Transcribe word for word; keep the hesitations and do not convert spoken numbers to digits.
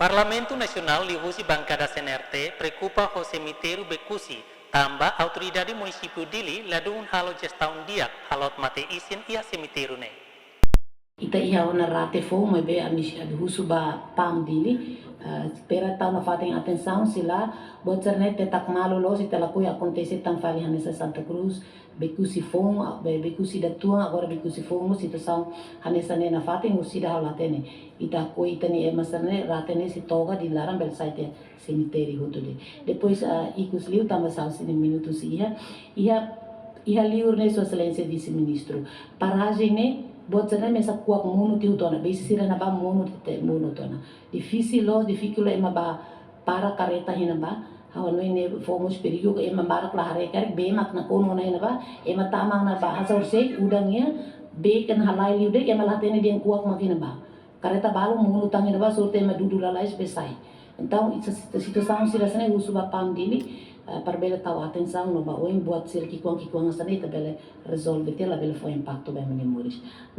Parlamentu Nasionál liuhusi bankada C N R T preokupa ho semitériu Becusse, tanba autoridade munisípiu Dili ladún halo jestaun di'ak halot mate-isin iha semitériu ne'e. Ita iha ona rate foun, maibé ami husu ba PAM Dili, ah, para tau nafatin atensaun, se lae buat sira-ne'e ita taka malu loos, ita lakohi akontese tan fali hanesan Santa Cruz, Becusse foun, ah, Be-, Becusse datuan, agora Becusse foun, situasaun hanesan ne'e nafatin, husi ida ha'u la hatene. Ita lakohi ita-nia ema sira-ne'e, rate ne'e sei toga, dala ruma bele sai tiha semitériu hotu de'it. Depois, ah, ikus liu, tanba sa'e sini minutu sei iha, iha, iha liur ne'e, Sua Exelénsia Vise-Ministru. Parajen ne'e, buat sira-ne'e mesak kuak monu tiha hotu ona, bee sira-ne'ebá monu tiha, monu tiha ona. Difisil loos, difisil ema bá para kareta iha ne'ebá. Ha'u hanoin ne'e fó mós perigu, ema barak la haree karik, bee mak nakonu ona iha ne'ebá, ema tama ona bá, hanesan orsida udan iha, bee kan halai liu de'it, ema la hatene dehan kuak mak iha ne'ebá. Kareta balu monu tan iha ne'ebá, sorte ema dudu lalais bele sai. Entaun, ita situ-, situasaun sira hanesan ne'e husu ba PAM Dili, eh, para bele tau atensaun no ba oin buat sira ki'ikoan-ki'ikoan hanesan ne'e ita bele rezolve tiha, labele fó impaktu ba ema nia moris.